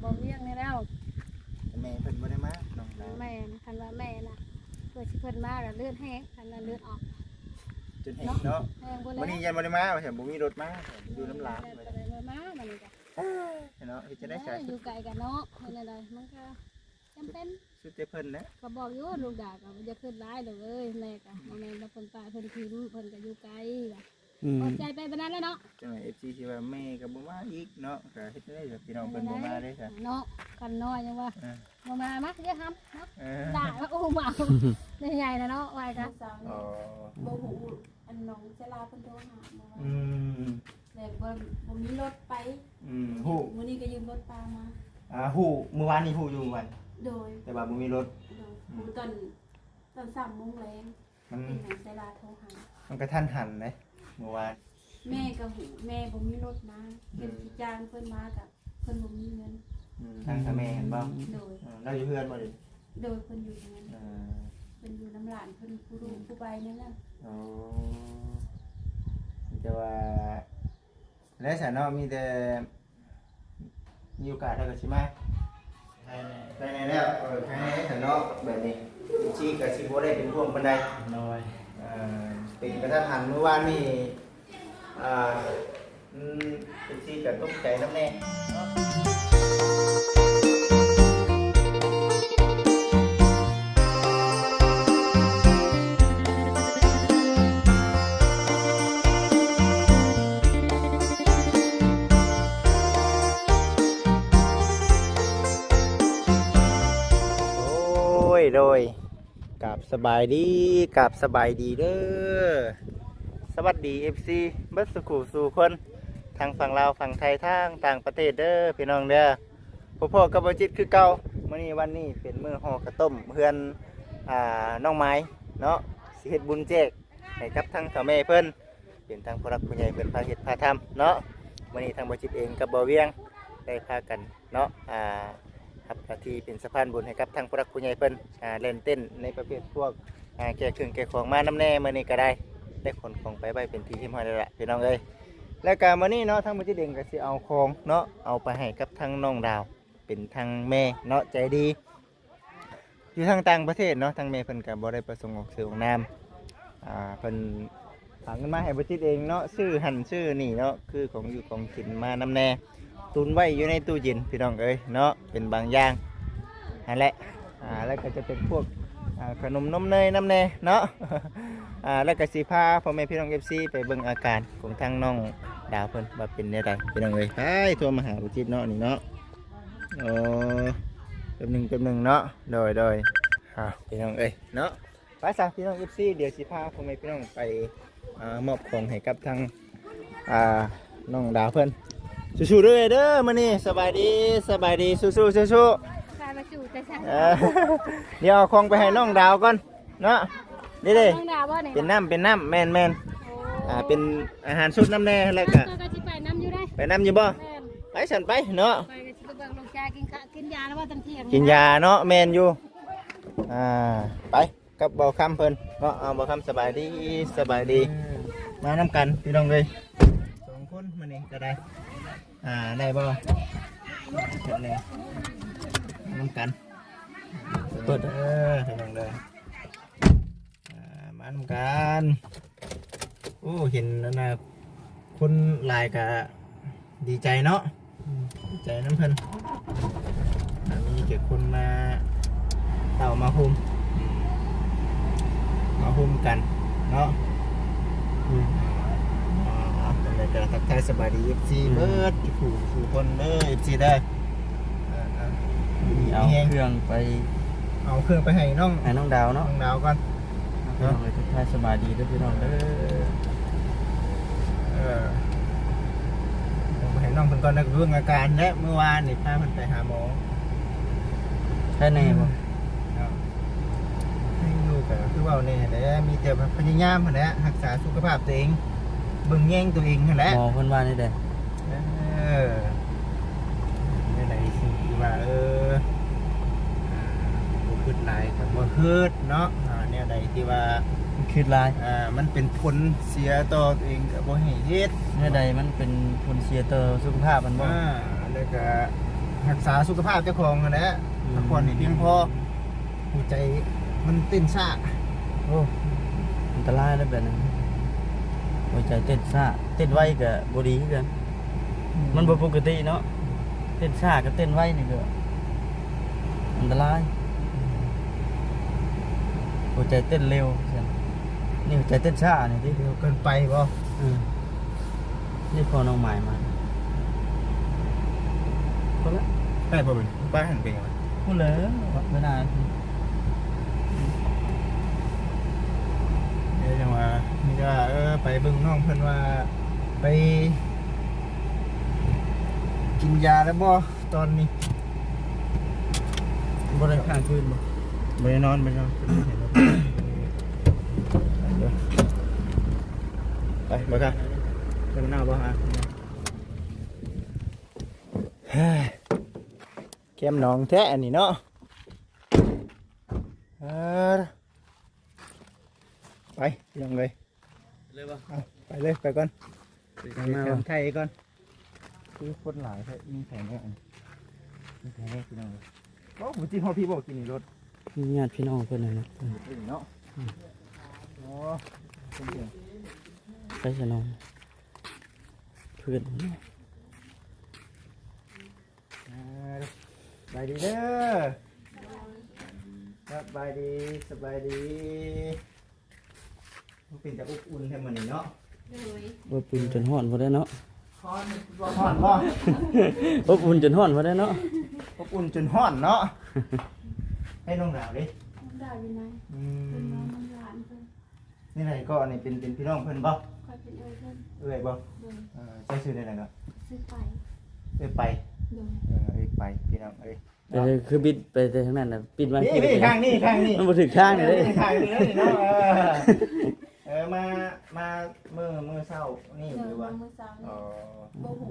ວຽງນີ້ແລ້ວ ແມ່ເພິ່ນບໍ່ໄດ້ມາ ນ້ອງດາວ ແມ່ນ ຄັນວ່າແມ່ນະ ເພື່ອຊິເພິ່ນມາລະເລືອດແຫ້ງ ຄັນວ່າເລືອດອອກ ຈົນແຫ້ງເນາະ ແຫ້ງບໍ່ແລ້ວ ມື້ນີ້ຍັງບໍ່ໄດ້ມາວ່າຊັ້ນ ບໍ່ມີລົດມາ ຢູ່ນຳຫຼານ ແມ່ນ ບໍ່ໄດ້ມາ ມື້ນີ້ກະ ເນາະ ເຮັດຈັ່ງໃດຊະ ຢູ່ໄກກັນເນາະ ເຮັດແນວໃດ ມັນກະຈຳເປັນ ສຸດແຕ່ເພິ່ນແຫຼະ ກໍບອກຢູ່ ລູກດາກໍບໍ່ຢາກຂຶ້ນຫຼາຍດອກເອີຍ ແມ່ກໍບໍ່ແມ່ນວ່າເພິ່ນປະເພິ່ນຖິ້ມ ເພິ່ນກໍຢູ່ໄກວ່າ ອືມ ອອກໃຈໄປປານນັ້ນແຫຼະເນາະ ຈັ່ງໃດ ເອັຟຊີ ຊິວ່າແມ່ກໍບໍ່ມາອີກເນາະ ກໍເຮັດຈັ່ງໃດ ພີ່ນ້ອງເພິ່ນບໍ່ມາເດ້ຊະ ເນາະ ກັນນ້ອຍຍັງວ່າ ເອີ ບໍ່ມາ ມາເດີຫຳເນາະ ເອີ ດາວ່າ ໂອ້ ມາໃຫຍ່ໆນະເນາະ ວ່າກະ ອໍ ບໍ່ຮູ້ ອັນນ້ອງສາລາເພິ່ນໂທຫາເມື່ອວານ ອືມ ແລ້ວບໍ່ ບໍ່ມີລົດໄປ ອືມ ຮູ້ ມື້ນີ້ກໍຢືມລົດປ້າມາ ອ່າ ຮູ້ ມື້ວານນີ້ຮູ້ຢູ່ ມື້ວານ ໂດຍ ແຕ່ວ່າບໍ່ມີລົດ ໂດຍ ອືມ ຮູ້ຕອນ ຕອນສາມໂມງແລງ ມັນ ເຫັນນ້ອງສາລາໂທຫາ ມັນກະທັນຫັນເດ້ ມື້ວານ ແມ່ກໍຮູ້ ແມ່ບໍ່ມີລົດມາ ອືມ ເປັນຊິຈ້າງເພິ່ນມາກະ ເພິ່ນບໍ່ມີເງິນ ອືມ ທາງສາມີຫັ້ນບໍ່ ໂດຍ ເອີ ລາວຢູ່ເຮືອນບໍ່ເດ? ໂດຍ ເພິ່ນຢູ່ເຮືອນ ເອີ ເພິ່ນຢູ່ນຳຫຼານເພິ່ນຜູ້ລູກ ອືມ ຜູ້ໃບນັ້ນນະ ອໍ ມີແຕ່ວ່າ ແລ້ວຊະເນາະ ມີແຕ່ມີໂອກາດແລ້ວກໍຊິມາ ໄດ້ແນ່ ໄດ້ແນ່ແລ້ວ ເອີ ໄດ້ແນ່ຊະເນາະ ແບບນີ້ ເອັຟຊີ ກໍຊິບໍ່ໄດ້ເປັນຫ່ວງປານໃດ ໂດຍ ເອີ ເປັນກະທັນຫັນ ມື້ວານນີ້ ອ່າ ອືມ ເອັຟຊີ ກໍຕົກໃຈນຳແນ່ເນາະ ໂອ້ຍ ໂດຍ ກາບສະບາຍດີ ກາບສະບາຍດີເດີ ສະຫວັດດີ ເອັຟຊີ ເບິດສູ່ຄູ່ສູ່ຄົນ ທັງຝັ່ງລາວ ຝັ່ງໄທ ທັງຕ່າງປະເທດເດີ ພີ່ນ້ອງເດີ ພົບພໍ້ກັບບ່າວຈິດຄືເກົ່າ ມື້ນີ້ວັນນີ້ເປັນມື້ຫໍ່ເຂົ້າຕົ້ມເຮືອນ ອ່າ ນ້ອງມາຍເນາະ ຊິເຮັດບຸນແຈກໃຫ້ກັບທາງເຖົ້າແມ່ເພິ່ນ ເປັນທາງຜູ້ຫຼັກຜູ້ໃຫຍ່ເພິ່ນພາເຮັດພາທຳເນາະ ມື້ນີ້ທາງບ່າວຈິດເອງກັບບ່າວວຽງໄດ້ພາກັນເນາະ ອ່າ ຮັບໜ້າທີ່ເປັນສະພານບຸນໃຫ້ກັບທາງຜູ້ຫຼັກຜູ້ໃຫຍ່ເພິ່ນ ອ່າ ແລ່ນເຕັ້ນໃນປະເພດພວກ ອ່າ ແກ່ເຄື່ອງແກ່ຂອງມານຳແດ່ ມື້ນີ້ກໍໄດ້ ໄດ້ຂົນຂອງໄປໄວ້ເປັນທີ່ຮຽບຮ້ອຍແລ້ວລະ ພີ່ນ້ອງເອີຍ ແລ້ວກໍມື້ນີ້ເນາະ ທາງບ່າວຈິດເອງກໍຊິເອົາຂອງເນາະ ເອົາໄປໃຫ້ກັບທາງນ້ອງດາວ ເປັນທາງແມ່ເນາະ ໃຈດີ ຢູ່ທາງຕ່າງປະເທດເນາະ ທາງແມ່ເພິ່ນກໍບໍ່ໄດ້ປະສົງອອກຊື່ອອກນາມ ອ່າ ເພິ່ນຝາກເງິນມາໃຫ້ບ່າວຈິດເອງເນາະ ຊື້ຫັ້ນຊື້ນີ້ເນາະ ຄືຂອງຢູ່ຂອງກິນມານຳແດ່ ຕຸນໄວ້ຢູ່ໃນຕູ້ເຢັນ ພີ່ນ້ອງເອີຍເນາະ ເປັນບາງຢ່າງຫັ້ນແຫຼະ ອ່າ ແລ້ວກໍຈະເປັນພວກ ອ່າ ຂະໜົມນົມເນີຍນຳແດ່ເນາະ ອ່າ ແລ້ວກໍຊິພາພໍ່ແມ່ພີ່ນ້ອງ ເອັຟຊີ ໄປເບິ່ງອາການຂອງທາງນ້ອງດາວເພິ່ນວ່າເປັນແນວໃດ ພີ່ນ້ອງເອີຍ ໄປໂທມາຫາບ່າວຈິດເນາະ ນີ້ເນາະ ໂອ້ ແປັບໜຶ່ງ ແປັບໜຶ່ງເນາະ ໂດຍ ໂດຍ ອ່າ ພີ່ນ້ອງເອີຍເນາະ ໄປຊະ ພີ່ນ້ອງ ເອັຟຊີ ດຽວຊິພາພໍ່ແມ່ພີ່ນ້ອງໄປ ອ່າ ມອບຂອງໃຫ້ກັບທາງ ອ່າ ນ້ອງດາວເພິ່ນ ສູ້ໆເດີ ເດີ ມື້ນີ້ ສະບາຍດີ ສະບາຍດີ ສູ້ໆ ສູ້ໆ ພາມາສູ່ແຕ່ເຊົ້າ ເອີ ດຽວເອົາຂອງໄປໃຫ້ນ້ອງດາວກ່ອນເນາະ ນີ້ເດ້ ນ້ອງດາວບໍ່ນີ້ ເປັນນ້ຳ ເປັນນ້ຳ ແມ່ນໆ ໂອ້ ອ່າ ເປັນອາຫານສົດນຳແດ່ ແລ້ວກະ ຂ້ອຍກໍຊິໄປນຳຢູ່ໄດ໋ ໄປນຳຢູ່ບໍ່ ແມ່ນ ໄປຊັ້ນໄປເນາະ ຂ້ອຍກໍຊິໄປເບິ່ງລູກຊາຍກິນ ກິນຢາແລ້ວບໍ່ ຕອນທ່ຽງ ກິນຢາເນາະ ແມ່ນຢູ່ ອ່າ ໄປ ກັບບ່າວຄຳເພິ່ນເນາະ ເອົາ ບ່າວຄຳ ສະບາຍດີ ສະບາຍດີ ເອີ ມານຳກັນພີ່ນ້ອງເອີຍ ສອງຄົນມື້ນີ້ກໍໄດ້ ອ່າ ໄດ້ບໍ່ ມານຳກັນ ເປີດ ເອີ ພີ່ນ້ອງເດີ ອ່າ ມານຳກັນ ໂອ້ ເຫັນອັນນ່າ ຄົນຫຼາຍກະດີໃຈເນາະ ອືມ ດີໃຈນຳເພິ່ນ ອ່າ ມີແຕ່ຄົນມາເຕົ້າມາໂຮມ ອືມ ມາໂຮມກັນເນາະ ອືມ ອ່າ ຈັ່ງໃດກໍທັກທາຍສະບາຍດີ ເອັຟຊີ ອືມ ເບິດທຸກຜູ້ທຸກຄົນເດີ ເອັຟຊີ ເດີ ເອີ ເອົາເຄື່ອງໄປ ເອົາເຄື່ອງໄປໃຫ້ນ້ອງ ໃຫ້ນ້ອງດາວເນາະ ນ້ອງດາວກ່ອນ ພີ່ນ້ອງເອີຍ ທັກທາຍສະບາຍດີເດີພີ່ນ້ອງເດີ ເອີ ເອົາໄປໃຫ້ນ້ອງເພິ່ນກ່ອນ ແລ້ວກໍເບິ່ງອາການແຫຼະ ມື້ວານນີ້ພາເພິ່ນໄປຫາໝໍ ໄດ້ແນ່ບໍ່ ເນາະ ໃຫ້ຢູ່ກໍຄືເວົ້າແນ່ແຫຼະ ມີແຕ່ວ່າພະຍາຍາມຫັ້ນແຫຼະ ຮັກສາສຸຂະພາບຕົວເອງ ເບິ່ງແຍງຕົວເອງຫັ້ນແຫຼະ ໝໍເພິ່ນວ່າແນວໃດ? ເອີ ແນວໃດທີ່ວ່າ ເອີ ອ່າ ບໍ່ຄຶດຫຼາຍກໍບໍ່ຄຶດເນາະ ອ່າ ແນວໃດທີ່ວ່າ ຄຶດຫຼາຍ ອ່າ ມັນເປັນຜົນເສຍຕໍ່ຕົວເອງກໍບໍ່ໃຫ້ເຮັດ ແນວໃດມັນເປັນຜົນເສຍຕໍ່ສຸຂະພາບມັນບໍ່? ອ່າ ແລ້ວກໍໃ ຮັກສາສຸຂະພາບເຈົ້າຂອງຫັ້ນແຫຼະ ອືມ ພັກຜ່ອນໃຫ້ພຽງພໍ ຫົວໃຈມັນເຕັ້ນຊ້າ. ໂອ້ ອັນຕະລາຍເດ້ແບບນັ້ນ ຫົວໃຈເຕັ້ນຊ້າ ເຕັ້ນໄວກໍບໍ່ດີຄືກັນ ອືມ ມັນບໍ່ປົກກະຕິເນາະ ເຕັ້ນຊ້າກັບເຕັ້ນໄວນີ້ກໍອັນຕະລາຍ. ຫົວໃຈເຕັ້ນເລັວ ນີ້ຫົວໃຈເຕັ້ນຊ້ານີ້ຕິ ເລັວເກີນໄປບໍ່? ເອີ ນີ້ພໍນ້ອງໝາຍມາ ພໍລະ ໄດ້ບໍ່ເປັນ ໄປຫັ້ນເປັນຫຍັງ? ພຸ້ນເລີຍ ເວລາ ເອີ ຈັ່ງວ່າ ມີແຕ່ວ່າ ເອີ ໄປເບິ່ງນ້ອງເພິ່ນວ່າ ໄປກິນຢາແລ້ວບໍ່ຕອນນີ້? ບໍ່ໄດ້ຄ້າງຄືນບໍ່? ບໍ່ໄດ້ນອນ ບໍ່ໄດ້ນອນ ໄປບໍ່ຄ່ະ ເບິ່ງໜ້າບໍ່ຫາ ແຄມໜອງແທ້ອັນນີ້ເນາະ. ເອີ ໄປ ພີ່ນ້ອງເອີຍ ເລີຍບໍ່? ເອົາ ໄປເລີຍ ໄປກ່ອນ ໄປທາງໜ້າ ໄປທາງໄທກ່ອນ. ຄືຄົນຫຼາຍແທ້ ມີໃຜແດ່ ມີໃຜແດ່ ພີ່ນ້ອງເອີຍ. ໂອ້ ບໍ່ຈິຮອດພີ່ບໍ່ ກິນນີ້ລົດ ມີຍາດພີ່ນ້ອງເພິ່ນນັ້ນນະ ເອີເນາະ. ໂອ້ ເປັນຫຍັງ ໄປຊະນ້ອງ ເພື່ອນ ອ່າ ສະບາຍດີເດີ ສະບາຍດີ ສະບາຍດີ. ເປັນຕາອົບອຸ່ນແທ້ມື້ນີ້ເນາະ. ໂດຍ ອົບອຸ່ນຈົນຮ້ອນພຸ້ນແຫຼະເນາະ. ຮ້ອນ ຮ້ອນບໍ່? ອົບອຸ່ນຈົນຮ້ອນພຸ້ນແຫຼະເນາະ. ອົບອຸ່ນຈົນຮ້ອນເນາະ. ໃຫ້ນ້ອງດາວເດ້? ນ້ອງດາວຢູ່ໃນ. ອືມ ເພິ່ນນອນນຳຫຼານເພິ່ນ. ນີ້ໃດກໍ ອັນນີ້ເປັນ ເປັນພີ່ນ້ອງເພິ່ນບໍ່? ຂ້ອຍເປັນເອື້ອຍເພິ່ນ. ເອື້ອຍບໍ່? ໂດຍ. ເອີ ເຈົ້າຊື່ແນວໃດກໍ? ຊື່ໄປ. ເອື້ອຍໄປ. ໂດຍ. ເອີ ເອື້ອຍໄປ ພີ່ນ້ອງເອີຍ. ເອີ ຄືບິດໄປແຕ່ທາງນັ້ນນະ ປິດມາ ນີ້ ນີ້ ທາງນີ້ ທາງນີ້ ມັນບໍ່ຖືກທາງເດ້ ນີ້ ທາງນີ້ເນາະ. ເອີ ເອີ ມາ ມາມື້ ມື້ເຊົ້ານີ້ ຫຼືວ່າ ມາມື້ເຊົ້ານີ້. ອໍ ບໍ່ຮູ້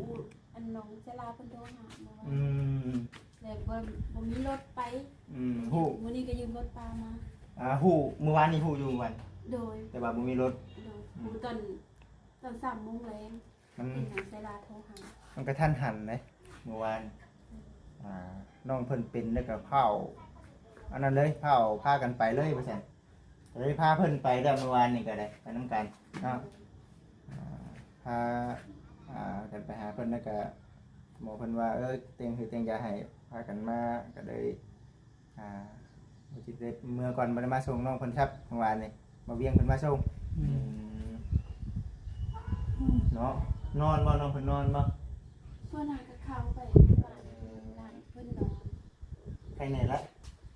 ອັນນ້ອງເຊລາເພິ່ນໂທຫາເມື່ອວານ. ອືມ ແລ້ວບໍ່ ບໍ່ມີລົດໄປ. ອືມ ຮູ້ ມື້ນີ້ກໍຢືມລົດປ້າມາ. ອ່າ ຮູ້ ມື້ວານນີ້ຮູ້ຢູ່ ມື້ວານ. ໂດຍ. ແຕ່ວ່າບໍ່ມີລົດ. ໂດຍ. ອືມ ຮູ້ຕອນ ຕອນສາມໂມງແລງ. ມັນ ເປັນຫຍັງເຊລາໂທຫາ? ມັນກະທັນຫັນເດ້ ມື້ວານ. ອືມ ອ່າ ນ້ອງເພິ່ນເປັນແລ້ວກະຟ້າວ ອັນນັ້ນເລີຍ ຟ້າວພາກັນໄປເລີຍວ່າຊັ້ນ. ກະເລີຍພາເພິ່ນໄປແລ້ວ ມື້ວານນີ້ກະໄດ້ໄປນຳກັນເນາະ. ອ່າ ພາ ອ່າ ກັນໄປຫາເພິ່ນ ແລ້ວກະໝໍເພິ່ນວ່າ ເອີ ແຕ່ງ ໃຫ້ແຕ່ງຢາໃຫ້ ພາກັນມາ ກະເລີຍ ອ່າ ບໍ່ຈິດເລີຍເມືອກ່ອນ ບໍ່ໄດ້ມາສົ່ງນ້ອງເພິ່ນຄັບ ເມື່ອວານນີ້ ບ່າວວຽງເພິ່ນມາສົ່ງ. ອືມ ອືມ ເນາະ. ນອນບໍ່? ນ້ອງເພິ່ນນອນບໍ່? ສ່ວນຫຼາຍກໍເຂົ້າໄປບ້ານ ເອີ ຫຼານເພິ່ນນອນ. ໄຄແນ່ລະ?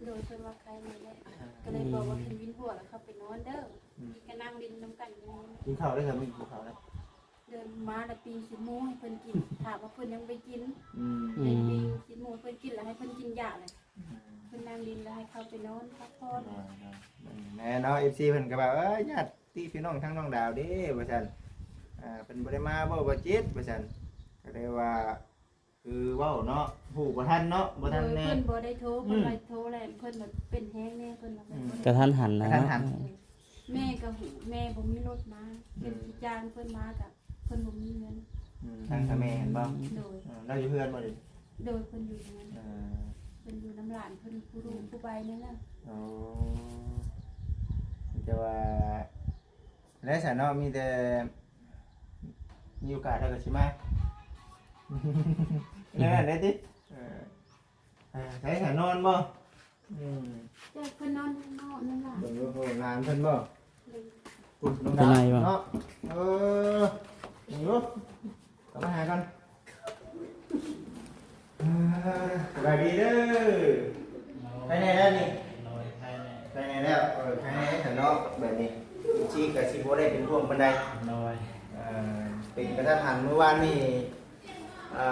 ໂດຍ ເພິ່ນວ່າໄຄແນ່ແຫຼະ. ອ່າ ກໍເລີຍບອກວ່າ ອືມ ຄັນວິນຫົວແລ້ວເຂົ້າໄປນອນເດີ. ອືມ ກິນ ກໍນັ່ງຫຼິ້ນນຳກັນຢູ່. ກິນເຂົ້າແລ້ວ ເພິ່ນກິນເຂົ້າແລ້ວ? ເດີນມາແລ້ວປີ້ງຊີ້ນໝູໃຫ້ເພິ່ນກິນ ຖາມວ່າເພິ່ນຍັງໄປກິນ. ອືມ ໄດ້ປີ້ງຊີ້ນໝູໃຫ້ເພິ່ນກິນ ແລ້ວໃຫ້ເພິ່ນກິນຢາແຫຼະ. ອືມ ເພິ່ນນັ່ງຫຼິ້ນແລ້ວໃຫ້ເຂົ້າໄປນອນພັກຜ່ອນ. ໂດຍ ໂດຍ ແມ່ນເນາະ ເອັຟຊີ ເພິ່ນກໍວ່າ ເອີຍ ຍາດຕິພີ່ນ້ອງທາງນ້ອງດາວເດ້ ວ່າຊັ້ນ. ອ່າ ເພິ່ນບໍ່ໄດ້ມາບໍ່ ບໍ່ຈິດ ວ່າຊັ້ນ. ກໍເລີຍວ່າ ຄືເວົ້າເນາະ ຮູ້ບໍ່ທັນເນາະ ບໍ່ທັນແນ່. ໂດຍ ເພິ່ນບໍ່ໄດ້ໂທ ອືມ ເພິ່ນວ່າໂທແລ້ວ ເພິ່ນວ່າເປັນແຮງແນ່ ເພິ່ນວ່າ ອືມ ກະທັນຫັນນະ ກະທັນຫັນ. ໂດຍ ແມ່ກໍຮູ້ ແມ່ບໍ່ມີລົດມາ. ອືມ ເປັນຂີ້ຈ້າງ ເພິ່ນມາກະ ເພິ່ນບໍ່ມີເງິນ. ອືມ ທາງ ອືມ ຕາແມ່ຫັ້ນບໍ່? ໂດຍ. ເອີ ລາວຢູ່ເຮືອນບໍ່ເດ? ໂດຍ ເພິ່ນຢູ່ເຮືອນ. ເອີ ເພິ່ນຢູ່ນຳຫຼານເພິ່ນຜູ້ລູກ ອືມ ຜູ້ໃບນັ້ນນະ. ໂອ້ ແຕ່ວ່າ ແລ້ວຊັ້ນເນາະ ມີແຕ່ມີໂອກາດແລ້ວກໍຊິມາ ແນວນັ້ນໄດ້ຕິ. ເອີ ເອີ ໃສຊັ້ນ ນອນບໍ່? ອືມ ເຈົ້າເພິ່ນນອນຂ້າງນອກນັ້ນລະ. ເບິ່ງດູ ໂອ້ ຫຼານເພິ່ນບໍ່? ໂດຍ ພຸ້ນ ນ້ອງດາວເນາະ. ເອີ ເບິ່ງດູ ເຂົ້າມາຫາກ່ອນ. ອ່າ ສະບາຍດີເດີ. ໂດຍ ໄຄແນ່ແລ້ວນີ້? ໂດຍ ໄຄແນ່ ໄຄແນ່ແລ້ວ. ເອີ ໄຄແນ່ຊັ້ນເນາະ ແບບນີ້ ເອັຟຊີ ກໍຊິບໍ່ໄດ້ເປັນຫ່ວງປານໃດ. ໂດຍ ເອີ ເປັນກະທັນຫັນ ມື້ວານນີ້ ອ່າ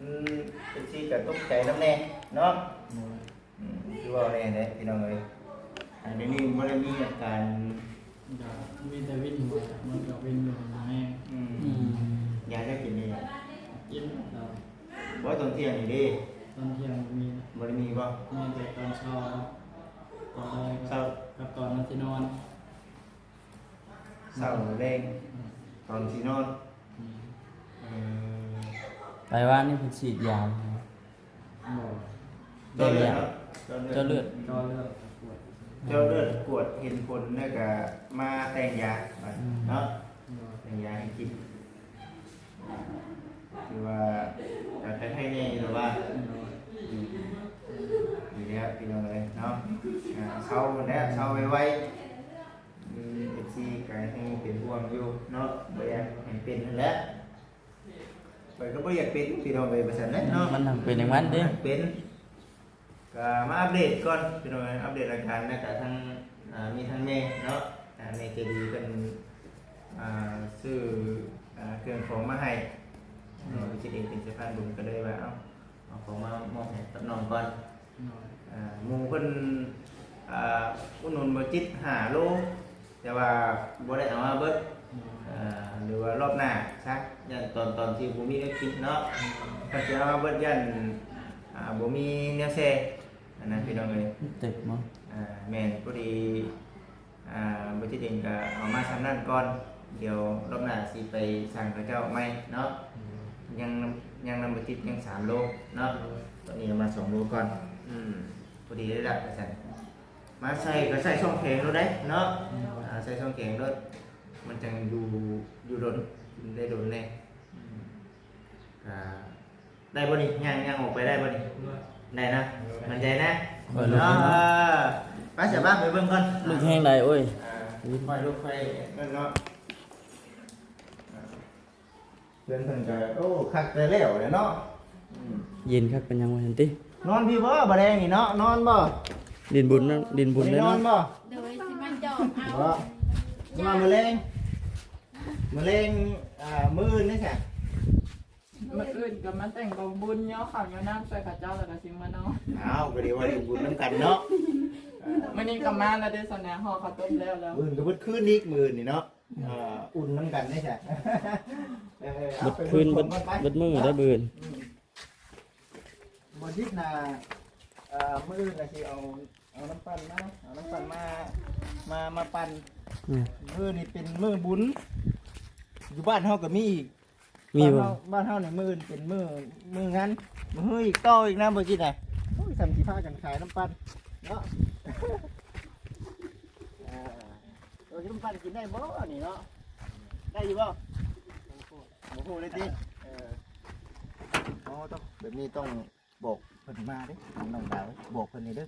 ອືມ ເອັຟຊີ ກໍຕົກໃຈນຳແນ່ເນາະ. ໂດຍ ອືມ ຄືເວົ້າແນ່ເດ້ພີ່ນ້ອງເອີຍ ອັນດຽວນີ້ບໍ່ໄດ້ມີອາການ ກໍມີແຕ່ວິນຫົວ ມັນກໍວິນຢູ່ ແຮງ. ອືມ ອືມ ຢາຈະກິນນີ້ ກິນແລ້ວ. ບໍ່ ຕອນທ່ຽງນີ້ເດ້? ຕອນທ່ຽງບໍ່ມີນະ. ບໍ່ໄດ້ມີບໍ່? ມີແຕ່ຕອນເຊົ້າ ຕອນແລງ ເຊົ້າ ກັບຕອນມັນຊິນອນ. ເຊົ້າແລງ ອືມ ຕອນຊິນອນ. ອືມ ເອີ ໄປວານນີ້ເພິ່ນສີດຢາ. ເຈາະເລືອດເນາະ ເຈາະເລືອດ ເຈາະເລືອດ ເຈາະເລືອດ ກວດເຫັນຜົນແລ້ວກະມາແຕ່ງຢາ ອືມ ເນາະ ແຕ່ງຢາໃຫ້ກິນ ຖືວ່າກະໄຄແນ່ຢູ່ແລ້ວວ່າ ອືມ ດີແລ້ວພີ່ນ້ອງເອີຍເນາະ ອ່າ ເຊົາແລ້ວ ເຊົາໄວໆ ອືມ ເອັຟຊີກະຍັງເປັນຫ່ວງຢູ່ເນາະ ບໍ່ຢາກໃຫ້ເປັນຫັ້ນແຫຼະ ຂ້ອຍກໍບໍ່ຢາກເປັນພີ່ນ້ອງເອີຍ ວ່າຊັ້ນແຫຼະເນາະ ມັນເປັນຢ່າງມັນເດ້ ເປັນ ກໍມາອັບເດດກ່ອນພີ່ນ້ອງເອີຍ ອັບເດດອາການ ແລ້ວກໍທັງ ອ່າ ມີທັງແມ່ເນາະ ອ່າ ແມ່ໃຈດີເພິ່ນ ອ່າ ຊື້ ອ່າ ເຄື່ອງຂອງມາໃຫ້ ເນາະ ເພິ່ນເຮັດເອງເປັນສະພານບຸນ ກໍເລີຍວ່າ ເອົ້າ ເອົາຂອງມາມອບໃຫ້ກັບນ້ອງກ່ອນ ໂດຍ ອ່າ ໝູ່ເພິ່ນ ອ່າ ອຸດໜູນບໍ່ຈິດຫ້າໂລ ແຕ່ວ່າບໍ່ໄດ້ເອົາມາເບິດ ໂດຍ ເອີ ຫຼືວ່າລອບໜ້າຊະ ຢ້ານຕອນ ຕອນທີ່ບໍ່ມີແນວກິນເນາະ ໂດຍ ຄັນຊິເອົາມາເບິດຢ້ານ ອ່າ ບໍ່ມີແນວແຊ່ ອັນນັ້ນພີ່ນ້ອງເອີຍ ເຕັກເນາະ ອ່າ ແມ່ນ ພໍດີ ອ່າ ບໍ່ຈິດເອງກໍເອົາມາສ່ຳນັ້ນກ່ອນ ດຽວລອບໜ້າຊິໄປສັ່ງເຂົາເຈົ້າໃໝ່ເນາະ ໂດຍ ຍັງ ຍັງນຳບໍ່ຈິດຍັງສາມໂລເນາະ ໂດຍ ຕອນນີ້ເອົາມາສອງໂລກ່ອນ ອືມ ພໍດີເລີຍລະ ວ່າຊັ້ນ ມາໃສ່ກໍໃສ່ຊ່ອງແຂງໂລດເດ້ເນາະ ໂດຍ ອ່າ ໃສ່ຊ່ອງແຂງໂລດ ມັນຈັ່ງຢູ່ ຢູ່ດົນ ກິນໄດ້ດົນແດ່ ອືມ ອ່າ ໄດ້ບໍ່ນີ້? ຍ່າງ ຍ່າງອອກໄປໄດ້ບໍ່ນີ້? ໄດ້ ໄດ້ນະ ໂດຍ ໝັ້ນໃຈນະ ເອີ ເນາະ ເອີ ໄປ ສະບາຍ ໄປເບິ່ງກ່ອນ ລຸກແຮງໃດ ໂອ້ຍ ເອີ ຄ່ອຍລຸກ ຄ່ອຍນັ້ນເນາະ ເອີ ເພື່ອນເພິ່ນກໍ ໂອ້ ຄັກແຕ່ແລ້ວແຫຼະເນາະ ອືມ ເຢັນຄັກປານຫຍັງວ່າຊັ້ນຕິ ນອນພີ້ບໍ່ ບາດແລງນີ້ເນາະ ນອນບໍ່? ຫຼິ້ນບຸນນະ ຫຼິ້ນບຸນເດ້ເນາະ ນອນບໍ່? ໂດຍ ຊິມາຈອບເອົາ ບໍ່ ຊິມາມື້ແລງ ມື້ແລງ ອ່າ ມື້ອື່ນເດ້ຊະ ມື້ອື່ນກໍມາແຕ່ງກອງບຸນ ຍໍເຂົ້າຍໍນ້ຳຊ່ວຍເຂົາເຈົ້າ ແລ້ວກໍຊິມານອນ ອ້າວ ກໍດີວ່າຫຼິ້ນບຸນນຳກັນເນາະ ມື້ນີ້ກໍມາແລ້ວເດ້ ສະແນ ຫໍ່ເຂົ້າຕົ້ມແລ້ວ ແລ້ວ ມື້ອື່ນກໍເບິດຄືນອີກ ມື້ອື່ນນີ້ເນາະ ເອີ ອຸ່ນນຳກັນເດ້ຊະ ເອີ ເອົາໄປເບິ່ງ ເບິດຄືນ ເບິດມື້ເດ້ມື້ອື່ນ ອືມ ບໍ່ຈິດນະ ເອີ ມື້ອື່ນລະຊິເອົາ ເອົານ້ຳປັ່ນມາ ເອົານ້ຳປັ່ນມາ ມາ ມາປັ່ນ ອືມ ມື້ນີ້ເປັນມື້ບຸນ ຢູ່ບ້ານເຮົາກໍມີອີກ ມີບໍ່? ບ້ານເຮົາ ບ້ານເຮົານີ້ມື້ອື່ນເປັນມື້ ມື້ງານ ມື້ຮືອີກຕໍ່ອີກນະ ບໍ່ຈິດນະ ໂອ້ຍ ສ່ຳຊິພາກັນຂາຍນ້ຳປັ່ນເນາະ ເອີ ເອົານ້ຳປັ່ນກິນໄດ້ບໍ່ນີ້ເນາະ ໄດ້ຢູ່ບໍ່? ບໍ່ຮູ້ເລີຍຕິ ເອີ ໂອ້ ຕ້ອງ ແບບນີ້ຕ້ອງ ບອກເພິ່ນມາເດ້ ນ້ອງດາວ ບອກເພິ່ນນີ້ເດີ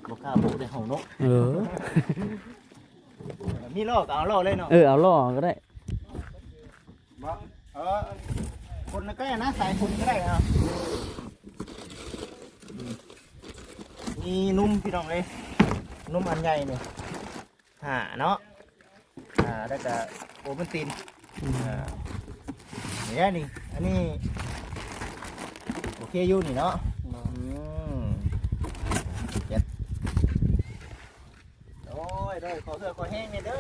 ບໍ່ກ້າບອກໄດ້ເຮົາເນາະ ເອີ ມີລໍ້ກໍເອົາລໍ້ເລີຍເນາະ ເອີ ເອົາລໍ້ກໍໄດ້ ບໍ່ ເອີ ຄົນກໍໄດ້ນະ ສາຍຄົນກໍໄດ້ເອົາ ມີນົມພີ່ນ້ອງເອີຍ ນົມອັນໃຫຍ່ນີ້ ຫ້າເນາະ ອ່າ ແລ້ວກະໂອວັນຕິນ ອືມ ອ່າ ນີ້ແຫຼະນີ້ ອັນນີ້ໂອເຄຢູ່ນີ້ເນາະ ອືມ ເຈັດ ໂອ້ຍ ໂດຍ ຂໍເຫື່ອຂໍແຮງແດ່ເດີ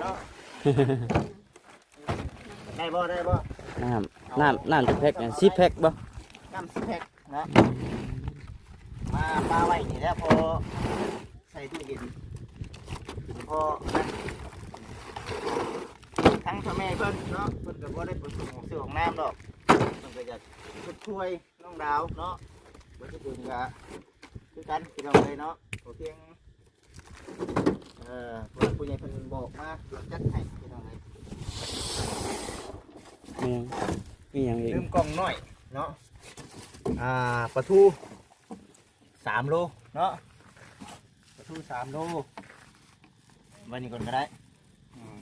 ເນາະ ໄດ້ບໍ່ ໄດ້ບໍ່? ນ້ຳ ນ້ຳ ນ້ຳຈັກແພັກ ສິບແພັກບໍ່? ນ້ຳສິບແພັກເນາະ ມາ ມາໄວ້ນີ້ແຫຼະ ພໍໃສ່ຕູ້ເຢັນ ກິນພໍນັ້ນ ທັງພໍ່ແມ່ເພິ່ນເນາະ ເພິ່ນກໍບໍ່ໄດ້ປະສົງອອກຊື່ອອກນາມດອກ ເພິ່ນກໍຢາກຊົດຊ່ວຍນ້ອງດາວເນາະ ບໍ່ຈະເປັນກໍຄືກັນ ພີ່ນ້ອງເອີຍເນາະ ຂໍພຽງ ເອີ ຜູ້ ຜູ້ໃຫຍ່ເພິ່ນບອກມາ ຈັດໃຫ້ ພີ່ນ້ອງເອີຍ ມີຫຍັງ ມີຫຍັງອີກ? ລືມກ່ອງນ້ອຍເນາະ ອ່າ ປາທູສາມໂລເນາະ ປາທູສາມໂລ ໄວ້ນີ້ກ່ອນກໍໄດ້ ອືມ